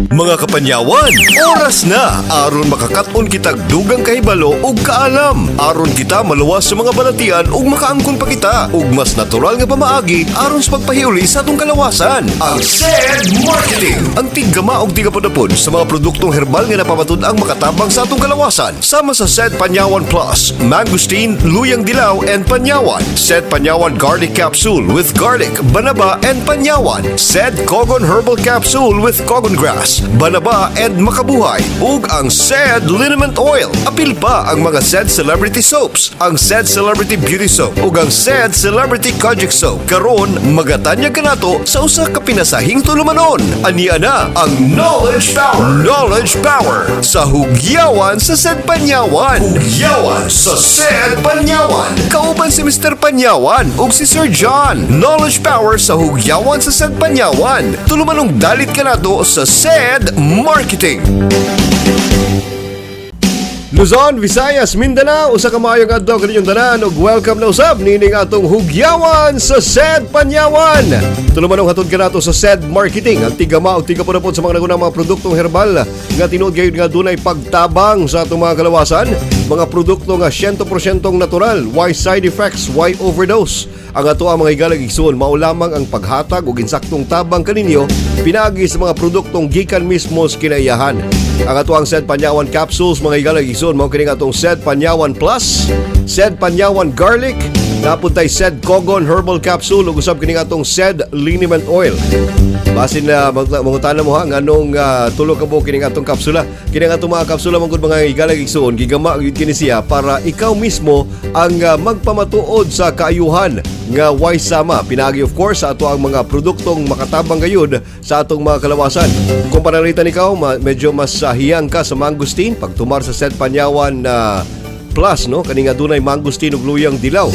Mga kapanyawan, oras na aron makakaton kitag dugang kahibalo ug kaalam. Aron kita maluwas sa mga balatian ug makaangkon pa kita ug mas natural nga pamaagi aron sa pagpahiuli sa atong kalawasan. Ang SED Marketing, ang tiggama og tigapudapod sa mga produktong herbal nga napamatud-ang makatabang sa atong kalawasan. Sama sa SED Panyawan Plus, Mangosteen, Luyang Dilaw and Panyawan. SED Panyawan Garlic Capsule with garlic, banaba and panyawan. SED Kogon Herbal Capsule with kogon grass, banaba and makabuhay. Ug ang SED Liniment Oil. Apil pa ang mga SED Celebrity Soaps, ang SED Celebrity Beauty Soap ug ang SED Celebrity Kojic Soap. Karon magatanyag kanato sa usa ka pinasahing tulumanon. Ania na ang Knowledge Power. Knowledge Power sa Hugyawan sa SED Panyawan. Hugyawan sa SED Panyawan. Kauban si Mr. Panyawan ug si Sir John. Knowledge Power sa Hugyawan sa SED Panyawan. Tulumanong dalit kanato sa SED Marketing. Luzon, Visayas, Mindanao, usa ka maayong adlaw kaninyong tanan ug welcome na usab nining atong Hugyawan sa SED Panyawan. Tulumanong hatod kanato sa SED Marketing, ang tigama ug tigapudapod sa mga nagunang mga produktong herbal nga tinuod gayud nga dunay pagtabang sa atong mga kalawasan, mga produkto nga 100% natural, why side effects, why overdose. Ang ato ang mga higalag igsoon mao lamang ang paghatag og insaktong tabang kaninyo pinaagi sa mga produktong gikan mismo sa kinaiyahan. Ang ato ang SED Panyawan Capsules, mga higalag igsoon, mao kining atong SED Panyawan Plus, SED Panyawan Garlic, napuntay SED Kogon Herbal Capsule ug usab kining atong SED Liniment Oil. Basin na mangutana mo ha nganong tulo ka buok kining atong kapsula. Kining atong mga kapsula man gud, mga higalag igsoon, gigama gyud kini siya para ikaw mismo ang magpamatuod sa kaayuhan nga way sama pinaagi, of course, sa ato ang mga produktong makatabang gayud sa atong mga kalawasan. Kung pananglitan ikaw medyo mas hiyang ka sa mangosteen, pagtumar sa SED Panyawan na Plus, no, kani nga dunay mangosteen ug luyang dilaw.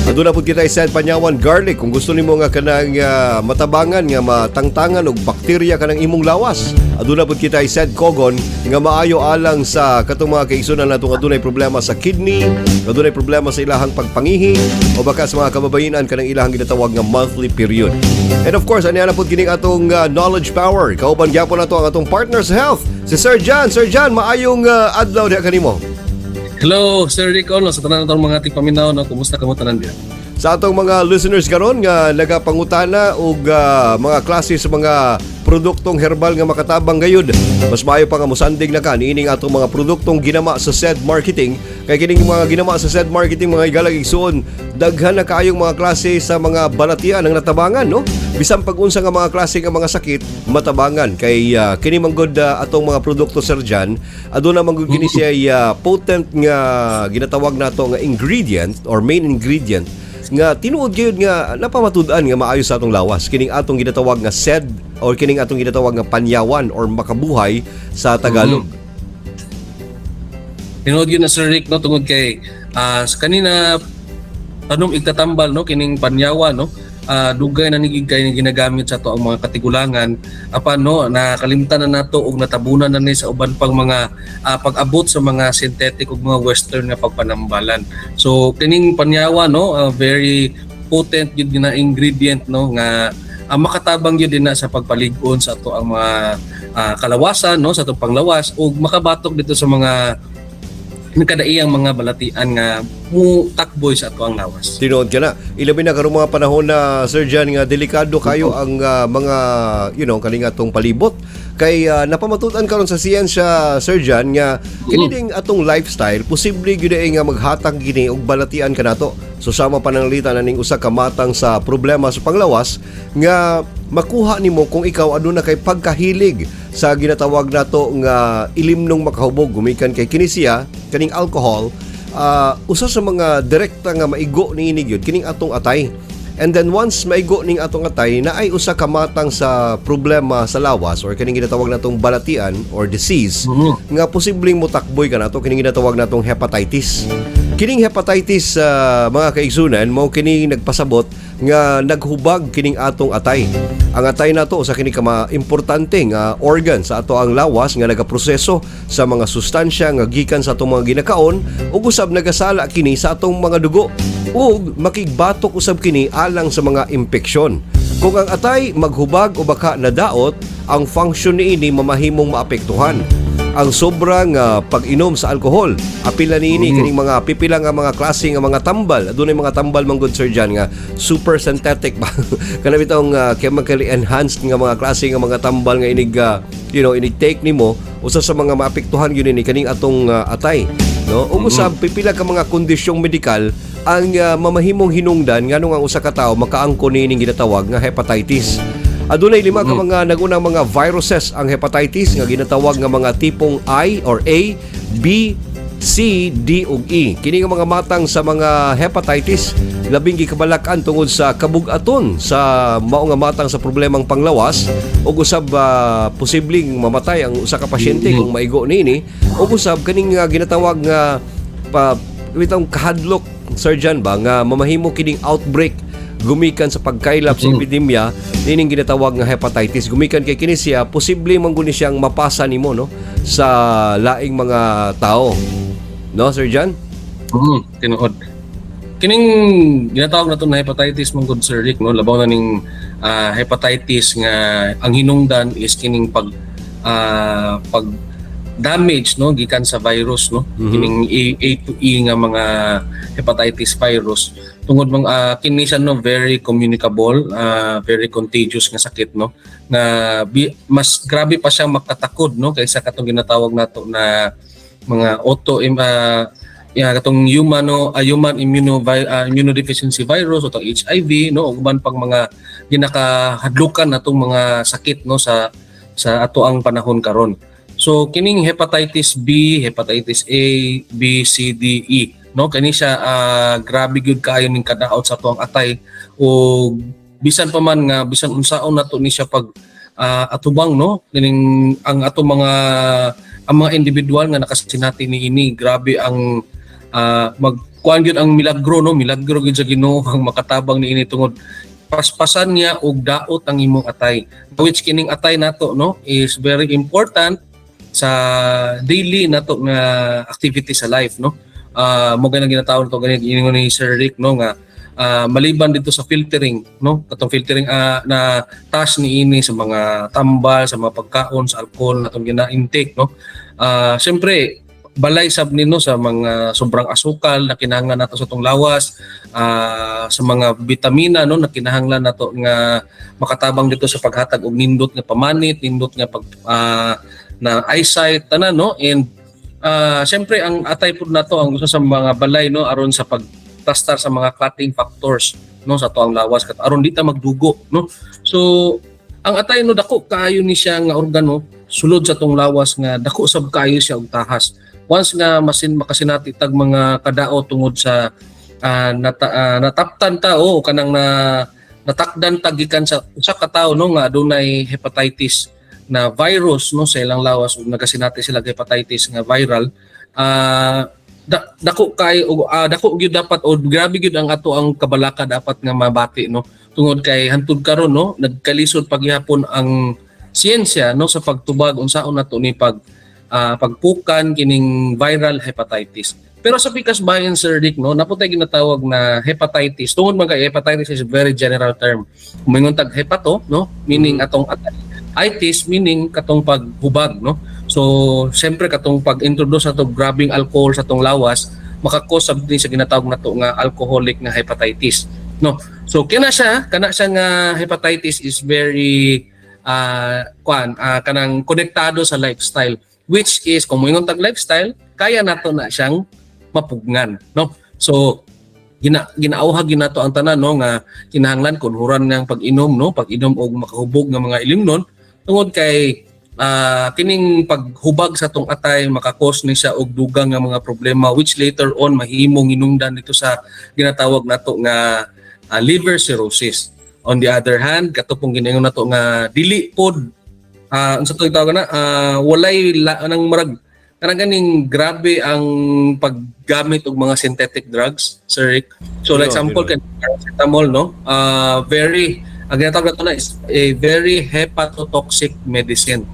Aduna pud kita SED Panyawan Garlic kung gusto nimo nga kanang matabangan nga matangtangan og bakterya kanang imong lawas. Aduna pud kita SED Kogon nga maayo alang sa katong mga kaigsunan nato nga adunay problema sa kidney, adunay problema sa ilahang pagpangihi o baka sa mga kababayenan kanang ilahang ginatawag nga monthly period. And of course, ani na pud kining atong knowledge power. Kauban gyapon nato ang atong partner sa health, si Sir John. Sir John, maayong adlaw diha kanimo. Hello, Sir Rico, no, sa tanan natong mga tigpaminaw, no, kumusta kamo tanan diya? Sa atong mga listeners karon nga nagapangutana og mga klase sa mga produktong herbal nga makatabang gayud. Mas maayo pa nga mosandig na ka niining atong mga produktong ginama sa SED Marketing kay kining mga ginama sa SED Marketing, mga higalag igsuon, daghan na kaayong mga klase sa mga balatian ang natabangan, no? Bisan pag unsa nga mga klase nga mga sakit matabangan kay kini man gud atong mga produkto, Sir Jan, aduna man gud kini siya potent nga ginatawag nato nga ingredient or main ingredient nga tinuod gyud nga napamatud-an nga maayo sa atong lawas, kining atong ginatawag nga SED or kining atong ginatawag nga panyawan or makabuhay sa Tagalog. Tinuod yun na, Sir Rick, no, tungod kay sa kanina tanom igtatambal, no, kining panyawa, no, dugay na ni kay ginagamit sa ato ang mga katigulangan, apan, no, nakalimtan na nato ug natabunan na ni sa uban pang mga pag-abot sa mga synthetic ug mga western nga pagpanambalan. So kining panyawa, no, very potent gyud na ingredient, no, nga makatabang gyud din na sa pagpalig-on sa ato ang mga kalawasan, no, sa atong panglawas ug makabatok dito sa mga nagkadaiyang mga balatian nga mu takboy sa ato ang lawas. Tinuod ka na. Ilabi na karong mga panahon na, Sir John, nga delikado kayo ang mga kaning atong palibot. Kay napamatud-an karon sa siyensya, Sir John, nga kini ding atong lifestyle posible gyud ay nga maghatag gini og balatian kanato. So sama pananglitan aning usa ka matang sa problema sa panglawas nga makuha nimo kung ikaw aduna kay pagkahilig sa ginatawag nato nga ilimnong makahubog, gumikan kay kini siya kaning alcohol, usa sa mga direkta nga maigo niini gyud kining atong atay. And then once maigo ning atong atay na ay usa ka matang sa problema sa lawas or kining ginatawag natong balatian or disease nga posibleng motakboy kanato, kining ginatawag natong hepatitis. Kining hepatitis, mga kaigsunan, mao kini nagpasabot nga naghubag kining atong atay. Ang atay nato usa kini ka importante nga organ sa ato ang lawas nga nagaproseso sa mga sustansya nga gikan sa atong mga ginakaon ug usab nagasala kini sa atong mga dugo ug makigbatok usab kini alang sa mga impeksyon. Kung ang atay maghubag o baka nadaot, ang function niini mamahimong maapektuhan. Ang sobrang pag-inom sa alkohol, apil na niini kining mga pipila nga mga klase nga mga tambal. Adunay mga tambal man gud, Sir John, nga super synthetic ba, kana bitong chemically enhanced nga mga klase nga mga tambal nga inig inig take nimo. Usa sa mga maapektuhan gyud ni kaning atong atay, no? Ug usab pipila ka mga kondisyong medikal ang mamahimong hinungdan nganong ang usa ka tawo makaangkon niining ginatawag nga hepatitis. Adunay lima ka mga nagunang mga viruses ang hepatitis nga ginatawag nga mga tipong I or A, B, C, D ug E. Kini nga mga matang sa mga hepatitis labing gikabalak-an tungod sa kabug-aton sa mao nga matang sa problemang panglawas ug usab posibleng mamatay ang usa ka pasyente kung maigo niini. Ug usab kaning ginatawag nga pa bitong kahadlok, Sir John, ba nga mamahimo kining outbreak gumikan sa pagkaylap sa epidemya nining ginatawag nga hepatitis, gumikan kay kini siya posible man guni siyang mapasa nimo, no, sa laing mga tao, no, Sir John? Tinuod. Kining ginatawag nato na hepatitis man gud, Sir Rick, no, labaw na ning hepatitis nga ang hinungdan is kining pag damage, no, gikan sa virus, no, kining A to E nga mga hepatitis virus, tungod bang kini siya, no, very communicable, very contagious nga sakit, no, nga mas grabe pa siyang makatakod, no, kaysa katong ginatawag nato na mga auto yeah, katong human, no, human immunodeficiency virus o tong HIV, no, ug uban pang mga ginakahadlukan natong mga sakit, no, sa ato ang panahon karon. So kining hepatitis B, hepatitis A, B, C, D, E, no, kani siya grabe gyud kaayo ning kadaot sa ato ang atay o bisan pa man nga bisan unsaon nato ni siya pag atubang, no, kining ang ato mga ang mga individual nga nakasinati niini, grabe ang magkuan gyud ang milagro, no, milagro gyud sa Ginoo ang makatabang niini tungod paspasan niya og daot ang imong atay, which kining atay nato, no, is very important sa daily nato nga activity sa life, no. Mo ganang ginatawag to gani ingon ni Sir Rick, no, nga maliban dito sa filtering, no, katong filtering na task niini sa mga tambal, sa mga pagkaon, sa alcohol natong gina-intake, no. Siyempre balay sab nino sa mga sobrang asukal na kinahanglan nato sa atong lawas, sa mga bitamina, no, na kinahanglan nato nga makatabang dito sa paghatag og nindot nga pamanit, nindot nga pag na eyesight tanan, no. And siyempre ang atay pud nato ang usa sa mga balay, no, aron sa pagtastar sa mga clotting factors, no, sa atoang lawas kat aron di ta magdugo, no. So ang atay, no, dako kaayo ni siya nga organo sulod sa atong lawas nga dako sab kaayo siya og tahas once nga masin makasinati tag mga kadao tungod sa nataptan ta o kanang na natakdan ta gikan sa usa ka tawo, no, nga adunay hepatitis na virus, no, sa ilang lawas ug nagasinati sila og hepatitis nga viral, dako kay dako gyud dapat o grabe gyud ang ato ang kabalaka dapat nga mabati, no, tungod kay hantud karon, no, nagkalisod paghihapon ang siyensya, no, sa pagtubag unsaon nato ni pagpukan kining viral hepatitis. Pero sa pikas bayan, Sir Rick, no, naa pud tay ginatawag na hepatitis. Tungod man kay hepatitis is a very general term. Muingon tag hepato, no, meaning atong atay. Itis meaning katong paghubag, no. So, siyempre katong pag-introduce ato grabing alcohol sa atong lawas, maka-cause sab ni sa ginatawag nato nga alcoholic nga hepatitis, no. So, kana siya nga hepatitis is very kuan kanang konektado sa lifestyle, which is kung moingon tag lifestyle, kaya nato na siyang mapugngan, no. So ginaauhag ginato ang tanan, no, nga kinahanglan kunhuran ng pag-inom, no, pag-inom og makahubog nga mga ilimnon tungod kay kining paghubag sa tong atay maka-cause ni siya og dugang nga mga problema, which later on mahimong hinungdan dito sa ginatawag nato nga liver cirrhosis. On the other hand, kato pong ginaingon nato nga dili pod unsa to tawag na walay nang marag kanang ganing grabe ang paggamit og mga synthetic drugs, Sir Rick. So like example kay paracetamol, no, very ang ginatawag nato na is a very hepatotoxic medicine,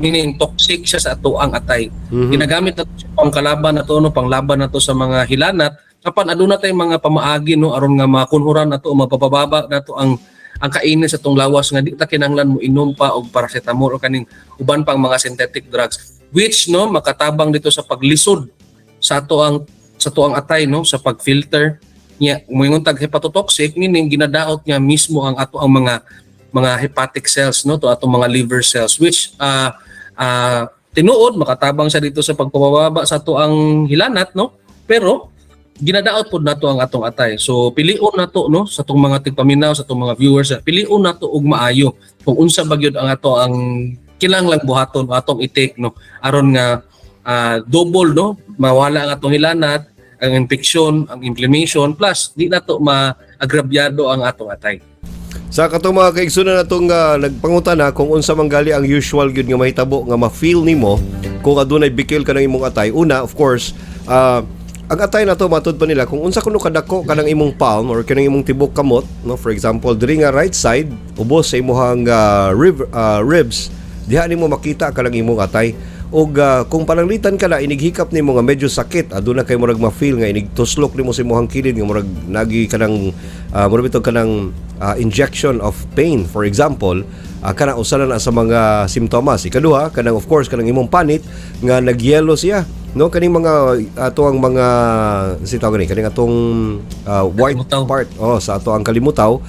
meaning toxic siya sa ato ang atay. Ginagamit nato siya pangkalaban nato, no, panglaban nato sa mga hilanat, apan aduna tay mga pamaagi, no, aron nga makunhuran nato o mapapababa nato ang Ang kainit sa atong lawas nga di ta kinahanglan mo inom pa og paracetamol o kaning uban pang mga synthetic drugs, which, no, makatabang dito sa paglisod sa ato ang atay, no, sa pagfilter niya. Moingon tag hepatotoxic, meaning ginadaot niya mismo ang ato ang mga hepatic cells, no, to atong mga liver cells, which tinuod makatabang siya dito sa pagpababa sa ato ang hilanat, no, pero ginadaot pod nato ang atong atay. So pilion nato, no, sa atong mga tigpaminaw, sa atong mga viewers, pilion nato og maayo kung unsa ba gyud ang ato ang kinahanglang buhaton o atong i-take, no, aron nga double, no, mawala ang atong hilanat, ang infection, ang inflammation, plus di nato maagrabyado ang atong atay. Sa katong mga kaigsunan natong nagpangutana kung unsa man gali ang usual gyud nga mahitabo nga ma-feel nimo kung adunay bikil ka ng imong atay. Una, of course, ang atay nato, matud pa nila kung unsa kuno kadako kanang imong palm or kanang imong tibok kamot, no? For example, diri nga right side, ubos sa imong ribs, diha nimo makita kanang imong atay. Og kung pananglitan ka na inighikap nimo nga medyo sakit, aduna kay murag ma-feel nga inig tuslok nimo sa imong kilid nga murag nagi kanang murag bitog kanang injection of pain, for example, kana usa na na sa mga simptomas. Ikaduha, kanang, of course, kanang imong panit nga nagyelo siya, no, kaning mga ato ang mga si tawag ni kaning atong white Kalimutaw. Part, oh, sa ato ang kalimutaw.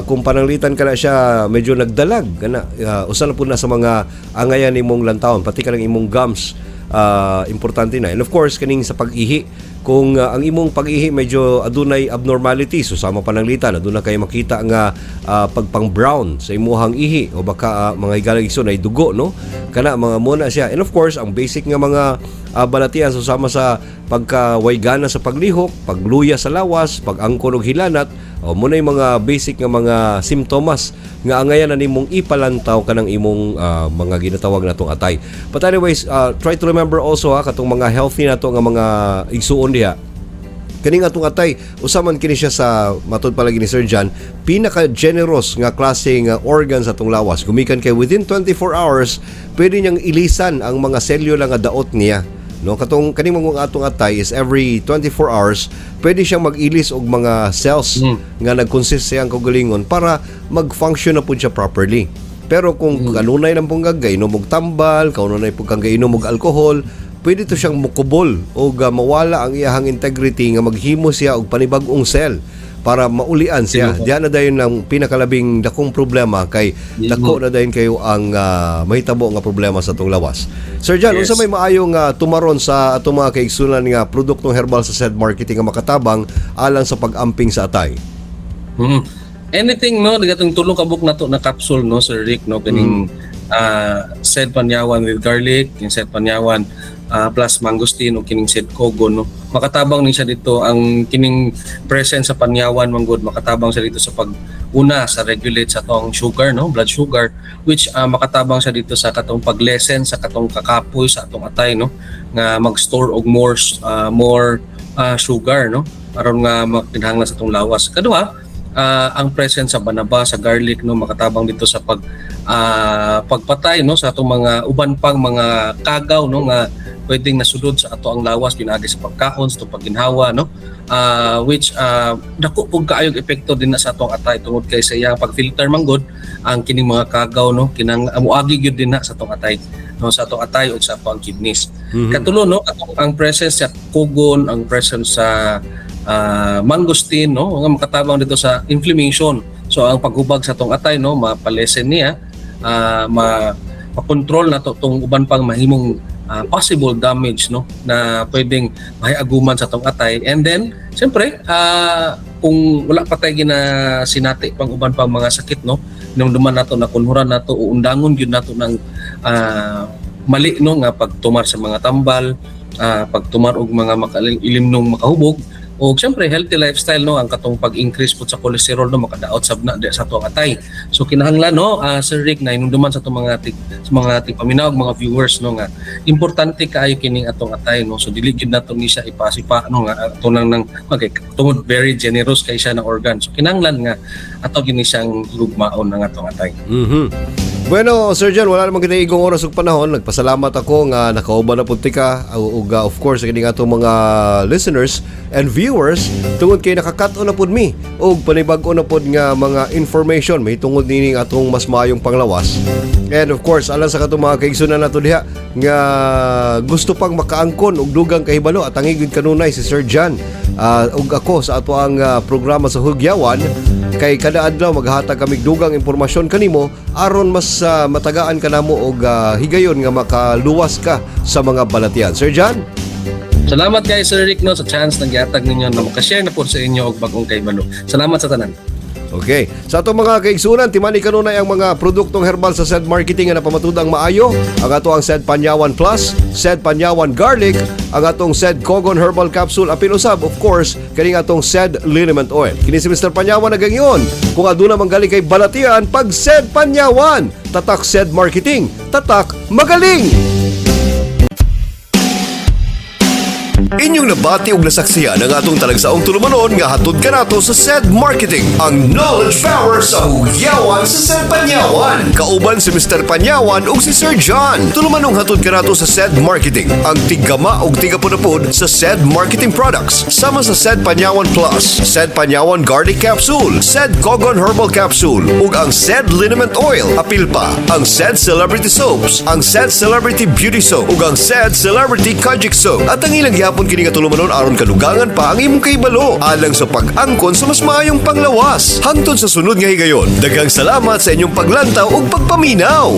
Kung pananglitan ka na siya medyo nagdalag kana, usa na pud na sa mga angayan nimong lantawon. Pati kanang imong gums, importante na. And of course, kaning sa pag-ihi, kung ang imong pag-ihi medyo adunay abnormality, so sama pananglitan aduna kay makita nga pagpang brown sa imuhang ihi o baka mga higalang igsoon ay dugo, no, kana mga muna siya. And of course, ang basic nga mga balatian, so sama sa pagkawaygana sa paglihok, pagluya sa lawas, pag-angkon og hilanat, o muna yung mga basic nga mga simptomas nga angayan na nimong ipalantaw kanang imong mga ginatawag natong atay. But anyways, try to remember also, ha, katong mga healthy nato nga mga igsuon diha, kaning atong atay, usa man kini siya sa, matud palagi ni Sir John, pinaka generous nga klase nga organ sa atong lawas gumikan kay within 24 hours pwede niyang ilisan ang mga selula nga daot niya, no? Katong kaning mga atong atay is every 24 hours pwede siyang mag-ilis og mga cells nga nag-consist siyang kaugalingon para mag-function na pud siya properly. Pero kung kanunay ng pong gainom og tambal, kanunay pong kang gainom og alcohol, pwede to siyang mukubol o mawala ang iyahang integrity nga maghimo siya og panibag-ong cell para maulian siya. Diyan na dayon ang pinakalabing dakong problema kay dako na dayon kayo ang mahitabo nga problema sa atong lawas. Sir John, unsa may maayong tumaron sa atong mga kaigsunan nga produktong herbal sa said marketing nga makatabang alang sa pag-amping sa atay? Anything, no, gatong tulong kabuk nato na capsule, no, Sir Rick, no, kaning sed panyawan with garlic, yung sed panyawan plus mangosteen o kining sed kogo, no. Makatabang ni siya dito ang kining presence sa panyawan manggod makatabang siya dito sa pag una sa regulate sa atong sugar, no, blood sugar, which makatabang siya dito sa katong pag-lessen sa katong kakapoy sa atong atay, no, nga mag-store og more sugar, no, aron nga makinahanglan sa atong lawas. Kaduha, ang presence sa banaba, sa garlic, no, makatabang dito sa pagpatay, no, sa atong mga uban pang mga kagaw, no, nga pwedeng nasulod sa ato ang lawas pinaagi sa pagkaon, sa atong pagginhawa, no, which dako pug kaayog epekto din na sa atong atay tungod kay sa iyang pagfilter manggod ang kining mga kagaw, no, kinang muagi gyud din na sa atong atay, no, sa atong atay ug sa atong kidneys. Katulo, no, katong ang presence sa kugon, ang presence sa mangosteen, no, nga makatabang dito sa inflammation. So ang paghubag sa atong atay, no, mapalesen niya, ma makontrol na to tong uban pang mahimong possible damage, no, na pwedeng mahiaguman sa atong atay. And then siyempre, kung wala pa tayo gina sinati pang uban pang mga sakit, no, nung duman nato na kunhuran nato o undangon gyud nato ng mali, no, nga pagtumar sa mga tambal, pagtumar og mga makailimnong makahubog o siyempre healthy lifestyle, no, ang katong pag-increase po sa cholesterol, no, makadaot sab na di sa atong atay. So kinahanglan, no, Sir Rick, na inumduman sa atong mga tig, sa mga tigpaminaw, mga viewers, no, nga importante kaayo kining atong atay, no. So dili gyud nato ni siya ipasipa, no, nga ato lang nang okay, tungod very generous kay siya na organ. So kinahanglan nga ato gini siyang lugmaon ang atong atay. Bueno, Sir John, wala naman kita igong oras ug panahon. Nagpasalamat ako nga nakauban na pud tika ug of course kini nga atong mga listeners and viewers tungod kay nakakat-on na pud mi og panibag-o na pud nga mga information may tungod nining atong mas maayong panglawas. And of course, alang sa katong mga kaigsunan nato diha nga gusto pang makaangkon og dugang kahibalo at ang gid kanunay si Sir John ug ako sa ato ang programa sa Hugyawan kay kada adlaw maghatag kami dugang impormasyon kanimo aron mas matagaan ka namo og higayon nga makaluwas ka sa mga balatian. Sir John? Salamat kay Sir Rick, no, sa chance nga gihatag ninyo na makashare na po sa inyo og bagong kahibalo. Salamat sa tanan. Okay. Sa atong mga kaigsunan, timani kanunay ang mga produktong herbal sa Sed Marketing nga napamatudang maayo. Ang ato ang Sed Panyawan Plus, Sed Panyawan Garlic, ang atong Sed Kogon Herbal Capsule, apil usab, of course, kining atong Sed Liniment Oil. Kini si Mr. Panyawan nagaingon, kung aduna manggali kay balatian, pag Sed Panyawan, tatak Sed Marketing, tatak magaling! Inyong nabati og nasaksihan ang atong talagsaong tulumanon nga hatod kanato sa Sed Marketing, ang knowledge power sa hugyawan sa Sed Panyawan. Kauban si Mr. Panyawan ug si Sir John. Tulumanong hatod kanato sa Sed Marketing, ang tiggama ug tigapunapod sa Sed Marketing products. Sama sa Sed Panyawan Plus, Sed Panyawan Garlic Capsule, Sed Kogon Herbal Capsule, ug ang Sed Liniment Oil. Apil pa ang Sed Celebrity Soaps, ang Sed Celebrity Beauty Soap, ug ang Sed Celebrity Kojic Soap. At ang ilang gihapon kini nga tulumanon aron kadugangan pa ang imong kahibalo alang sa pag-angkon sa mas maayong panglawas. Hangtod sa sunod nga higayon, daghang salamat sa inyong paglantaw ug pagpaminaw.